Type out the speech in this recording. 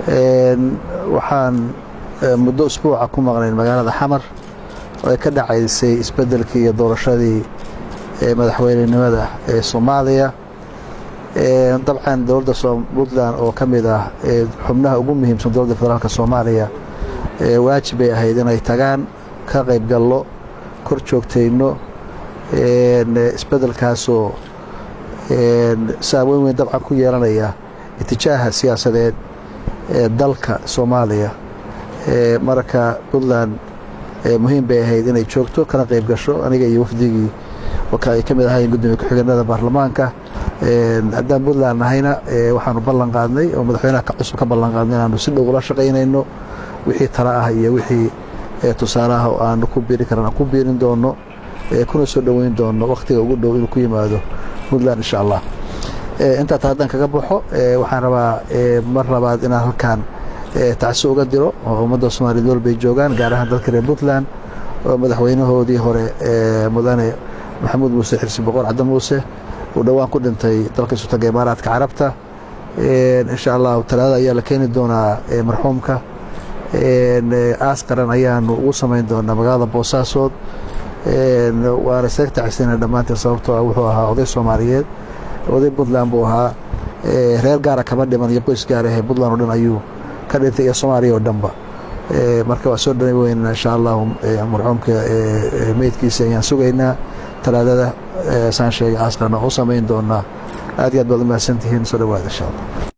Waxaan muddo usbuuca ku maqnayn magaalada Xamar oo ay ka dhacaysay isbeddelkii iyo doorashadii madaxweynenimada ee Soomaaliya. Dabcan dowladda Puntland oo ka mid ah xubnaha ugu muhiimsan dowladda federaalka Soomaaliya, waajib bay ahayd inay tagaan, ka qayb gallo, kor joogtayno isbeddelkaasoo saameyn weyn dabcan ku yeelanaya itijaaha siyaasadeed ee dalka Soomaaliya. Marka Puntland muhiim bay ahayd inay joogto kana qayb gasho. Aniga iyo wafdigii ay ka mid ahaayeen gudoomiye ku-xigeenada baarlamaanka, haddaan Puntland nahayna, waxaanu ballan qaadnay oo madaxweynaha ka cusub ka ballan qaadnay inaanu si dhow ula shaqaynayno, wixii tala ah iyo wixii tusaale ah oo aanu ku biiri karan aan ku biirin doono, kuna soo dhoweyn doono wakhtiga ugu dhow inuu ku yimaado Puntland, insha Allah. Intaa ta haddaan kaga baxo, waxaan rabaa mar labaad inaan halkan tacsi uga diro oo ummadda Soomaaliyed meel bay joogaan, gaar ahaan dadka reer Puntland, oo madaxweynahoodii hore, Mudane Maxamuud Muuse Xirsi Boqor Cadde Muuse, uu dhowaan ku dhintay dalka Isutaga Imaaraadka Carabta. Insha Allahu Talaada ayaa la keeni doonaa marxuumka. Aas qaran ayaanu ugu samayn doonaa magaalada Boosaasood. Waana seeg tacsina dhammaanteen, sababtoo ah wuxuu ahaa oday Soomaaliyeed, oday Puntland buu ahaa. Reer gaara kama dhiman iyo qoys gaar ahe, Puntland oo dhan ayuu ka dhintay iyo Soomaaliya oo dhanba. Marka waa soo dhaweynaa, insha Allahu. Marxuumka meydkiisa ayaan sugaynaa Talaadada, saan sheegay, aas qaran u samayn doonaa. Aad iyo aad baad umahadsantihiin. Soo dhawaada, insha Allah.